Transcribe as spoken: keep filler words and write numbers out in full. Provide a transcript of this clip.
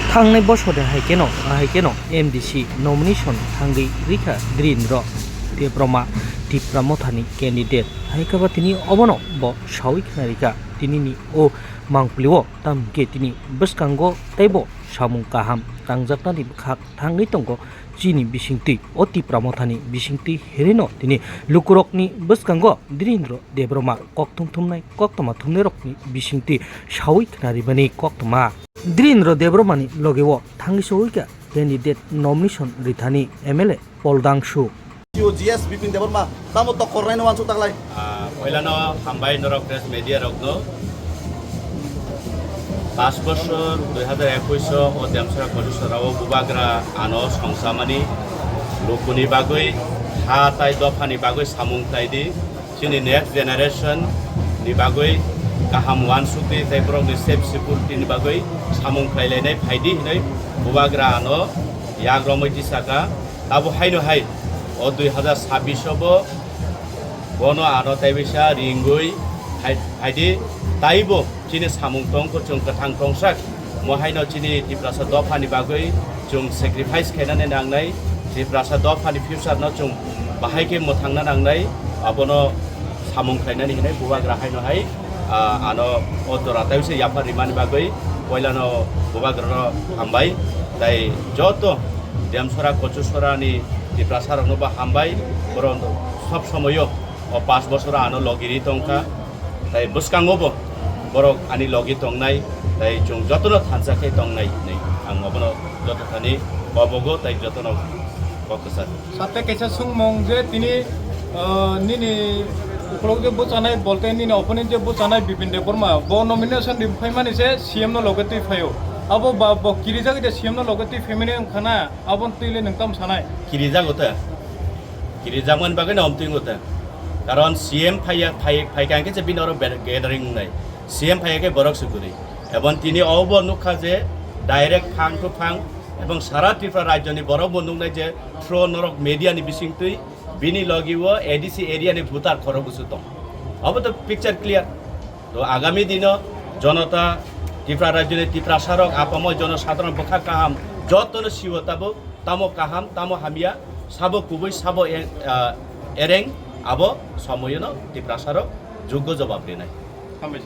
Thangnai bosor de hai keno, hai keno M D C nomination thangwi rikha Dhirendra Debbarma Tipra Mothani candidate. Hai khe ba tini obono bo sawi khna rikha. Tini ni o mangpili o tamo hwnkhe tini bwskango teibo samung kaham tangjaknani bwkhak thangwi tongo chini bisingtwi. O Tipra Mothani bisingtwi hinwi no tini lukurokni bwskango Dhirendra Debbarma kok thum thumnai, koktwma thumnairokni bisingtwi sawi khna rimani koktwma. Dhirendra Debbarmani loge o thangwi sogwi kha candidate nomination rithani M L A Paul Dangsu. G S Bipin Debbarma, tamo tokor naino wansuk taklai. Ah, poilano hambai norok press media rokno. Pas bosor dui hazar ekush o Demsora Kochusora o bubagra ano songsamani lukuni bagwi, ha tai dophani bagwi samung khlai di. Chini next generation ni bagwi kaham wansukdi tei borokni safe security ni bagwi samung khlailainai phaidi hinwi bubagra ano yak romwi tisaka. Abo haino hai o dui hazar sabbish o bo bono ano tei bisa ringwi phai-, phaidi taibo chini samung tongkho chwng kwthang tongsak. Mo haino chini Tiprasa dophani bagwi chwng sacrifice khainani nangnai, Tiprasa dophani future no chwng bahai khe mwthangna nangnai, abono samung khlainani hinwi bubagra haino hai, ah, ano o jora tei se yaphar rimani bagwi poilano bubagrano hambai, tei joto Demsora Kochusora ni Tiprasa rokno bo hambai, borok sob somoyo o pas bosoro ano logiri tongkha. Tai bwskango bo borok ani logi tongnai, tai chwng jotono thansa khe tongnai hinwi ang obono joto thani kobogo tai jotono kok kwchar. Sate kaisa sungmung je tini, ah, nini ukolog je bwchanai bolte nini opponent je bwchanai Bipin Debbarma bo nomination ri phaimani se C M no loge twi phaio. Abo ba bo kirijak de C M no loge twi phaimani wngkha na abo twi le nwng tam sanai. Kirijago ta. Kirijakmani bagwi no omtwi wngkha ta. Karon C M phaiya, phai, phaikha hwnkhe se bini oro ber-, gathering wngnai. C M phaiya khe borok se kwrwi. Ebong tini obo nukha je direct phang to phang ebong sara Tripura rajyoni borok bo nuknai je through norok media ni bisingtwi bini logi o A D C area ni voter khorok bwswk tong. Obo to picture clear. To agami dino jonota Tripura rajyoni Tiprasa rok apamoi jonosadharon bwkha kaham jotono siwo tabuk. Tamo kaham, tamo hamya, sabo kubui, sabo e-, ah, ereng, abo somoyono Tiprasarok juggo jobab rinai. Hambai.